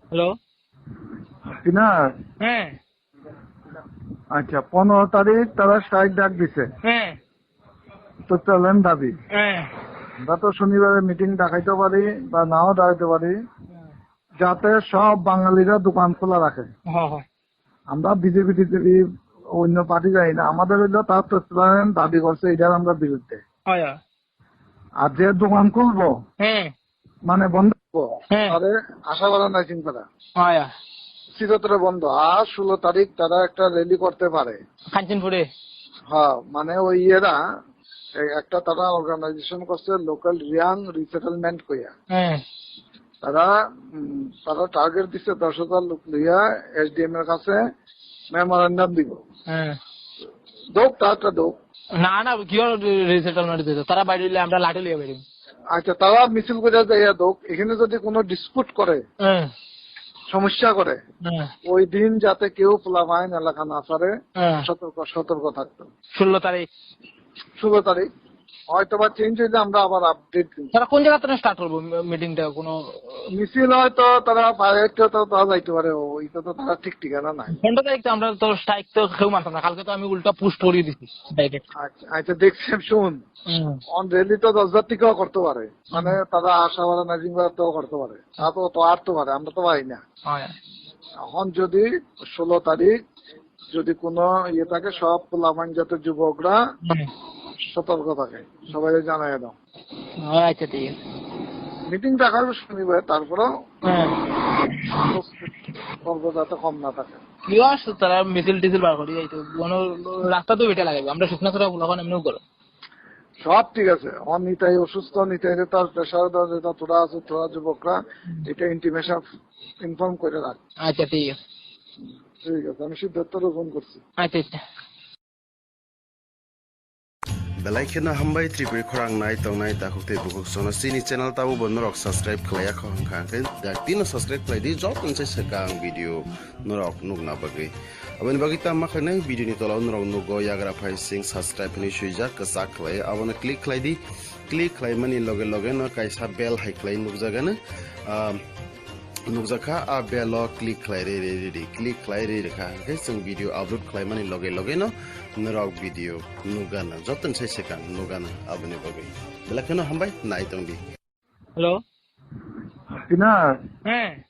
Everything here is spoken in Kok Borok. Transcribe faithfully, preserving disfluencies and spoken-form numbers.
হ্যালো। কিনা? হ্যাঁ। আচ্ছা, পনেরো তারিখ তারা স্ট্রাইক ডাক দিছে। হ্যাঁ। তো চলেন দাবি। হ্যাঁ। আমরা তো শনিবারে মিটিং ডাকাইতে পারি বা নাও ডাকাইতে পারি, হ্যাঁ। যাতে সব বাঙালিরা দোকান খোলা রাখে। হ্যাঁ, হ্যাঁ। আমরা বিজেপি টিজেপি অন্য পার্টি যাই না, আমাদের হইলো তার তো দাবি করছে, এটার আমরা বিরুদ্ধে। হ্যাঁ, হ্যাঁ। আর যে দোকান খুলবো, হ্যাঁ। মানে বন্ধ করবো, হ্যাঁ। তাহলে আশা করা নাই চিন্তাটা। হ্যাঁ। চিরতরে বন্ধ। আর ষোলো তারিখ তারা একটা র্যালি করতে পারে। কাঞ্চনপুরে। হ্যাঁ, মানে ওই ইয়েরা, এ-, একটা তারা অর্গানাইজেশন করছে লোকাল রিয়াং রিসেটেলমেন্ট কইয়া। হ্যাঁ। তারা, উম, তারা টার্গেট দিচ্ছে দশ হাজার লোক লইয়া এসডিএম এর কাছে মেমোরেন্ডাম দিব। হ্যাঁ। দোক, তারটা দোক। না, না, কিয় রিসেটেলমেন্ট দিত? তারা বাইরে হইলে আমরা লাঠি লইয়া বাইরে। আচ্ছা, তারা মিছিল করে যাইয়া দোক, এখানে যদি কোনো ডিসপুট করে, হ্যাঁ। সমস্যা করে, হ্যাঁ। ওই দিন যাতে কেউ পোলাপাইন এলাকা না ছাড়ে, হ্যাঁ। সতর্ক, সতর্ক থাকতো। ষোলো তারিখ। ষোলো তারিখ। হয়তো বা চেঞ্জ হইলে আমরা আবার আপডেট দিব। তারা কোন জায়গা থেকে স্টার্ট করবো মি-, মিটিংটা? কোনো মিছিল হয়তো তারা বাইরে তো, তো, তো যাইতে পারে, ওইটা তো তারা ঠিক ঠিকানা নাই। পনেরো তারিখ তো আমরা তো স্ট্রাইক তো কেউ মানতাম না, কালকে তো আমি উল্টা পোস্ট করিয়ে দিছি ডাইরেক্ট। আচ্ছা, আচ্ছা, দেখছি, শুন। হুম। অন র্যালি তো দশ হাজার টিকাও করতে পারে, মানে হুম। তারা আশা করা না জিম্বা তো করতে পারে, তা তো, তো আর তো পারে, আমরা তো পারি না। হ্যাঁ। এখন যদি ষোলো তারিখ যদি কোনো ইয়ে থাকে, সব পোলাপান যাতে যুবকরা হুম। সতর্ক থাকে, সবাই জানাই দাও। আচ্ছা, ঠিক আছে। মিটিং ডাকা হবে শনিবার, তারপরেও হ্যাঁ। কর্মযাতে কম না থাকে। কি আসছে তারা মিছিল টিছিল বার করি যাইতো, কোনো রাস্তা তো বেটা লাগে, আমরা শুকনা ছাড়া বলা হয় এমনিও করো। সব ঠিক আছে, আমার নিতাই অসুস্থ, নিতাই রে তার প্রেশার দেওয়া যেটা, তোরা আছে, তোরা যুবকরা, হুম। এটা ইন্টিমেশন ইনফর্ম করে রাখ। আচ্ছা, ঠিক আছে। ঠিক আছে, আমি সিদ্ধার্থরে ফোন করছি। আচ্ছা, আচ্ছা। Belai kheno hambai Tripuri khorang nai tongnai takhuk tei bukhuk sono chini channel tabo bo norok subscribe khlaiya kho hwnkha hwnkhe dak tino subscribe khlai di, joto se swkang video norok nukna bagwi. Aboni bagwi tamo khainai video ni tola norok nugo yagra phai sing subscribe hinwi swijak kwchak khlai, abono click khlai di, click khlaimani loge loge no kaisa bell hai khlai nukjagano. Ah, nukjakha, a bell o click khlai ri ri ri ri, click khlai ri rikha, hwnkhe chwng video upload khlaimani loge loge no norok video nukgana, joto ni sai swkang nukgana aboni bagwi. Belai kheno hambai, nai tong di. Hello. কিনা? হ্যাঁ।